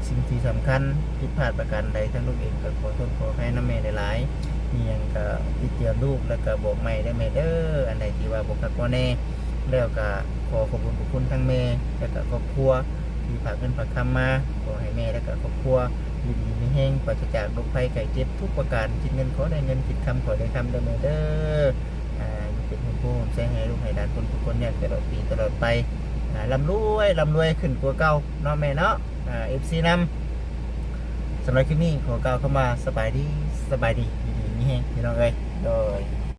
ສິ່ງທີ່ສຳຄັນ ຜິດພາດປະການໃດ ທາງລູກເອງກໍຂໍໂທດຂໍອະໄພນຳແມ່ຫຼາຍໆ. ມີຫຍັງກໍຕິເຕືອນລູກ ແລ້ວກໍບອກໃໝ່ເດີແມ່ເດີ ອັນໃດທີ່ວ່າບໍ່ຄັກບໍ່ແນ່. ແລ້ວກໍຂໍຂອບຄຸນຂອບຄຸນທາງແມ່ ແລ້ວກໍຄອບຄົວ ທີ່ຝາກເງິນຝາກຄຳມາ. ຂໍໃຫ້ແມ່ ແລ້ວກໍຄອບຄົວ ຢູ່ດີມີແຮງ ປາສະຈາກໂລກໄພໄຂ້ເຈັບທຸກປະການ. ຄິດເງິນຂໍໄດ້ເງິນ ຄິດຄຳຂໍໄດ້ຄຳເດີແມ່ເດີ. ອ່າ ຢູ່ເປັນຮົ່ມໂພຮົ່ມໄຊໃຫ້ລູກໃຫ້ຫຼານຄົນທຸກຄົນຍາກຕະຫຼອດປີຕະຫຼອດໄປ. ອ່າ ລ່ຳລວຍ ລ່ຳລວຍຂຶ້ນກວ່າເກົ່າເນາະແມ່ເນາະ. ອ່າ ເອັຟຊີນຳ. ສຳລັບຄລິບນີ້ຂໍກ່າວຄຳວ່າສະບາຍດີ ສະບາຍດີ ຢູ່ດີມີແຮງ ພີ່ນ້ອງເອີຍ ໂດຍ.